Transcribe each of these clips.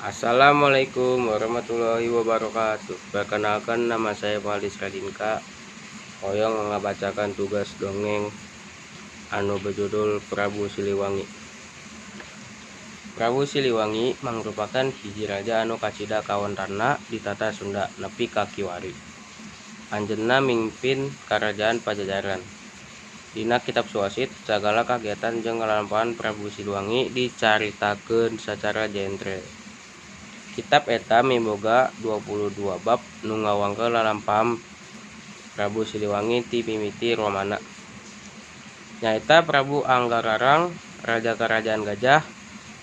Assalamualaikum warahmatullahi wabarakatuh. Perkenalkan, nama saya Faldis Radinka. Hoyong ngabacakan tugas dongeng anu berjudul Prabu Siliwangi. Prabu Siliwangi mangrupakan hiji raja anu kacida kawontenna di Tatar Sunda nepi ka kiwari. Anjeunna mingpin Karajaan Pajajaran. Dina Kitab Suwasit sagala kagiatan jeung kalampahan Prabu Siliwangi dicaritakeun sacara jentre. Kitab eta miboga 22 bab nu ngawangkel lalampahan Prabu Siliwangi ti mimiti romana. Nyaeta Prabu Anggararang, raja Karajaan Gajah.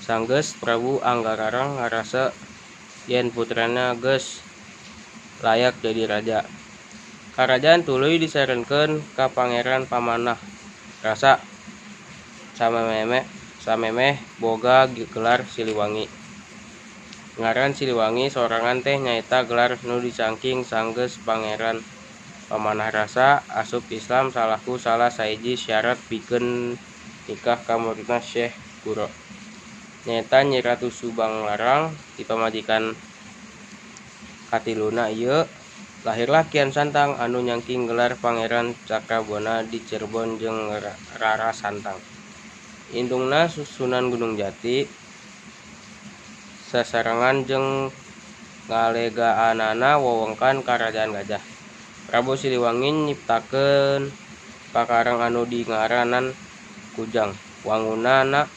Sanggeus Prabu Anggararang ngarasa yen putrana geus layak jadi raja. Karajaan tuluy disarenkeun ka Pangeran Pamanah Rasa samemeh boga gelar Siliwangi. Ngaran Siliwangi sorangan teh nyaeta gelar nu dicangking sanggeus Pangeran Pamanah Rasa asup Islam salaku salah sahiji syarat pikeun nikah ka muridna Syekh Quro. Nyaeta Nyi Ratu Subanglarang. Ti pamajikan katiluna ieu lahirlah Kian Santang anu nyangking gelar Pangeran Cakrabuana di Cirebon jeung Rara Santang. Indungna Sunan Gunung Jati sasarengan jeung ngalegaanana wewengkon Karajaan Gajah. Prabu Siliwangi nyiptakeun pakarang anu dingaranan Kujang. Wangunana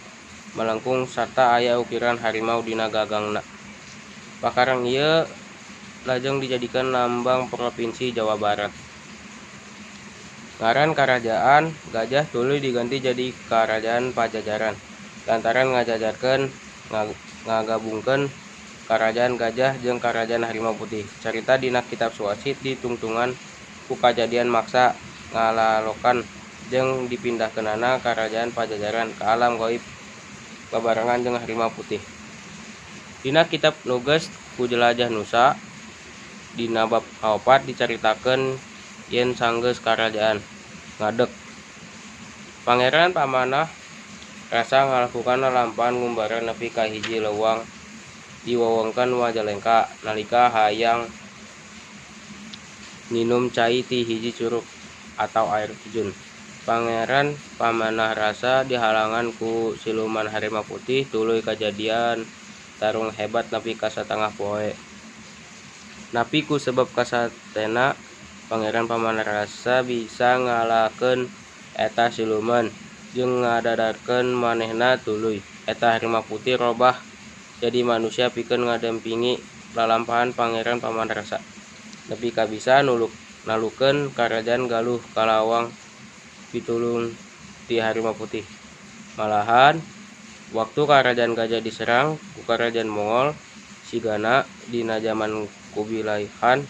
melengkung sarta aya ukiran harimau dina gagangna. Pakarang ieu lajeng dijadikeun lambang Propinsi Jawa Barat. Ngaran Karajaan Gajah tuluy diganti jadi Karajaan Pajajaran lantaran ngagabungkeun Karajaan Gajah jeung Karajaan Harimau Putih. Carita dina Kitab Suwasit ditungtungan ku kajadian maksa ngalalokan jeung dipindahkeunana Karajaan Pajajaran ka alam gaib babarengan jeung Harimau Putih. Dina kitab nu geus ku Jelajah Nusa dina bab kaopat dicaritakeun yen sanggeus karajaan ngadeg, Pangeran Pamanah Rasa ngalakukan lalampahan ngumbara nepi ka hiji leuweung di wewengkon Majalengka nalika hayang nginum cai ti hiji curug atau air terjun. Pangeran Pamanah Rasa dihalangan ku siluman harimau putih tuluy kajadian tarung hebat nepi ka satengah poe. Napi ku sebab kasatena Pangeran Pamanah Rasa bisa ngalahkeun eta siluman jeung ngadadarkeun manehna, tuluy eta harimau putih robah jadi manusia pikeun ngadampingi lalampahan Pangeran Pamanah Rasa nepi ka bisa nalukkeun Karajaan Galuh Kalawang pitulung ti harimau putih. Malahan waktu Karajaan Gajah diserang ku Karajaan Mongol sigana dina jaman Kubilai Khan,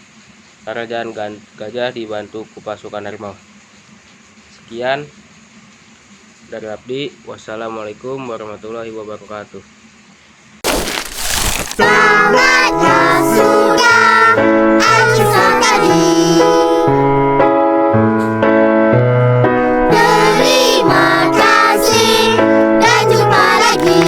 Karajaan Gajah dibantu ku pasukan harimau. Sekian dari abdi. Wassalamualaikum warahmatullahi wabarakatuh. Tamatnya sudah alkisah tadi. Terima kasih dan jumpa lagi.